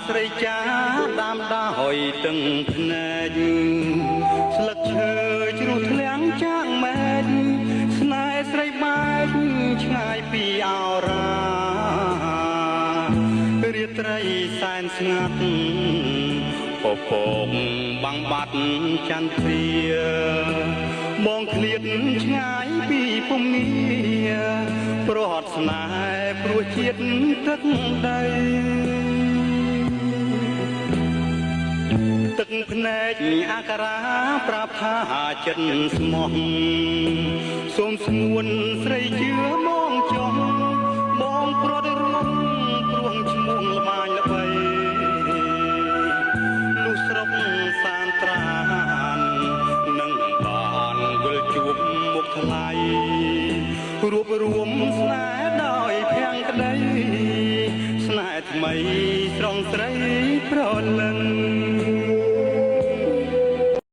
ស្រីចាតាមដោយទឹងភ្នែក ស្លឹកឈើជ្រុះធ្លាំងចាងមែក ស្នេហ៍ស្រីបែកឆ្ងាយពីអរា រាត្រីសែនស្ងាត់ ពពកបាំងបាត់ចន្ទ្រា បងឃ្លាតឆ្ងាយពីពុំងារ ព្រោះអត់ស្នេហ៍ព្រោះជាតិទឹកដី ទឹកភ្នែកអក្សរាប្រាប់ថាចិត្តស្មោះ សូមស្ងួនស្រីជឿមកចុះ បងប្រត់រួមព្រោះឈ្មោះល្បាញល្បី លុះស្រុកសានត្រាននឹងបានវិលជួបមុខថ្លៃ រួបរួមស្នេហ៍ដោយភាំងក្តី ស្នេហ៍ថ្មីស្រងស្រីប្រលឹង។